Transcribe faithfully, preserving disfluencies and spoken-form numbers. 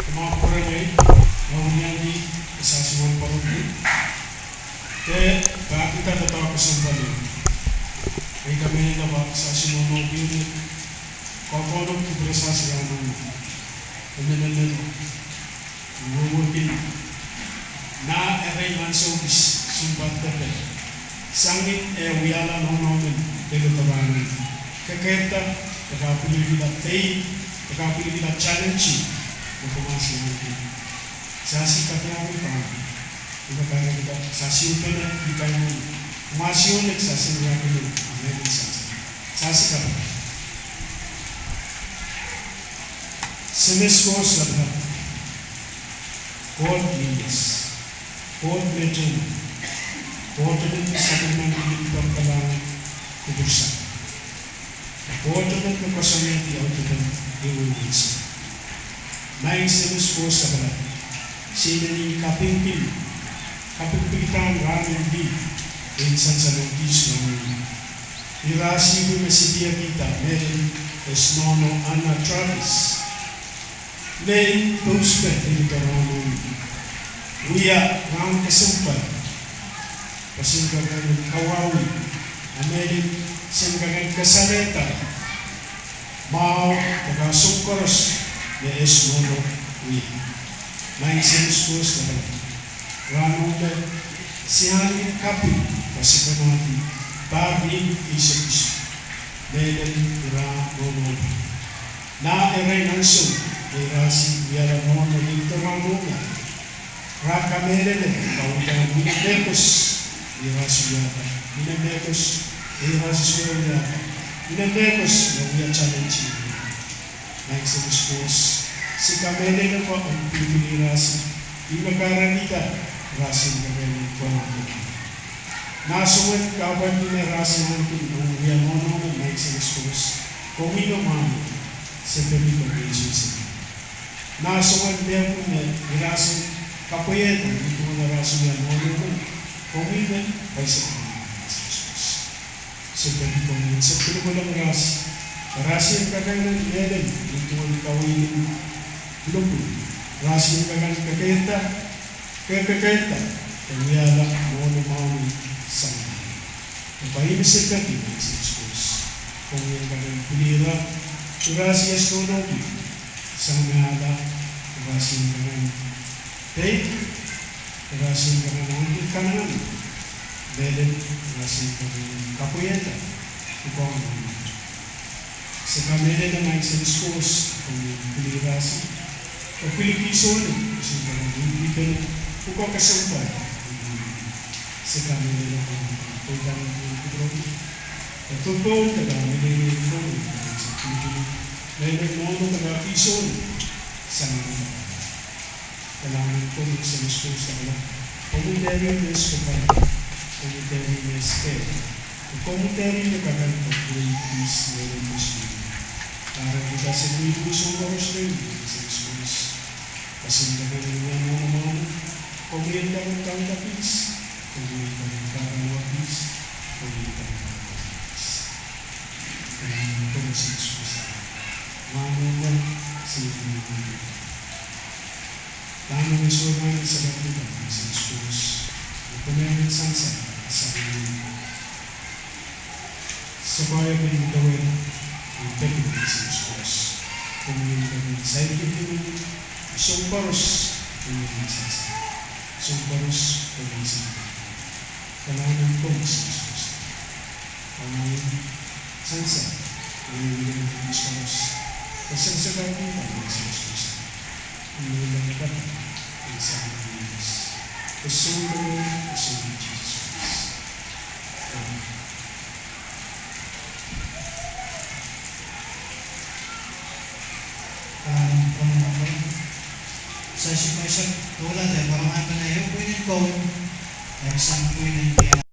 Kumwail pwurehng, ma wiliandi, e sasi wen pwurehng. Te, pahkihda doadoahk kesempwal. Ei, kamehlele pwe sasi nohno pil, kokono kupwure sasi rahn nohno. Emenemen, wehwehki nah erein ansou kis sounpar depe. Sangin eh wiahla nohno men, pil doadoahk. Kekeirda, de kapwilkihla faith, de kapwilkihla challenge, me kumwail sihki. Sasi kapwilkihla, ih me kahrehda, sasi upene, ih kaimwisekda, kumwail sihki, sasi wiahkihla, amen, sasi. Sasi kapwilkihla. Semes Koht Lapalap, Koht Lindes, Koht Mehtemeh, Koht emen me sapwellimen lipilipil kalahngan kupwursa, Koht emen me koasoanehdi audepen ehuehu unsek. Maing Semes Koht Lapalap, se inenen kapingpin, kapingpin kan rahn en lih, en sansalong kis rahn en lih. Irail ipwi me sidiakihda mehlel, es nohno Anna Travis, me i pouspen en ito rahn en lih. Wia rahn kesempwal, pwe sen kak en kawauwih, a mehlel sen kak en kasalehda mwahu de kahsang koaros me es nohno wia. Maing Semes Koht Lapalap, rahn ong me se ahneki kaping, pwe se konehng pahr ni eisek isuh, mehlel ira nohno. Nah erein ansou, irail wiahla nohno ni ito rahn ong me. Ira kamehlele, pwe uhdahn mie mehkot, irail wiahda, mie mehkot, irail wiahda, mie mehkot, me wia challenge. Maing Semes Koht, se kamehlele pwe ong pwilipwil irail, ih me kahrehda, irail kak en pwurehng. Nah soangen kapwaiada irail ahneki ong wia nohno, Maing Semes Koht, komwi me mwahngih, se peki komwi Sises. Nah soangen mehkot me irail kapwaiada, ih duwen irail wia nohno, komwi me pwaisek mwahngih, Sises. Se peki komwi en sapwellimen irail, irail kak en mehlel, ih duwen kaweid en lipilipil, irail kak en kekeirda, kekeirda, de wiahla nohno mwahu sang. Pwe ih me se peki, Sises Koht, komwi en kak en pwilira, irail es nohno pil, sang me ahla, irail kak en pei, irail kak en ongki kanengamah, mehlel irail kak en kapwaiada, pwukoa nohno. Se kamehlele, Maing Semes Koht, komwi en pwilira, oh pwilikihdi soangen, se kamehlele, pwukoa kesempwal. Se kamehlele, komwi en pwilira, pwukoa kesempwal. E pwupwung de kamehlele, komwi en pwilira, mehlel nohno de kapingki soangen, sang. Kalahngan en komwi Semes Koht Lapalap, komwi dehr me sukupwar, komwi dehr me sukehla, komwi dehr me kak en pwurehng kis mehlel me sukehla. Kahrehda se pwilipwil soahng koaros rehmw, Semes Koht. Kasin kak en wia nohno mwahu, komwi en kak en kaunda kis, komwi en kak en kaunda kis, komwi en kak en kaunda kis. Kalahngan en komwi Semes Koht. Mwahu mehn, Semes Koht. Dahme sohrang se pahn pwurehng, Semes Koht. Komwi en sansal, sansal. Sohte pahn pil ni dawehda, ni peki, Semes Koht. Komwi en kak en saikinte, soahng koaros, komwi en sansal. Soahng koaros, komwi en sansal. Kalahngan en komwi Semes Koht. Komwi en sansal, komwi en sansal. Kasansalki komwi Semes Koht. Komwi en kak en sansal. Koasoandi, koasoandi Sises Krais. Amen. Amen. Sasi pwaisek doula de pwarodo me ehu pwihn en koul, e sang pwihn en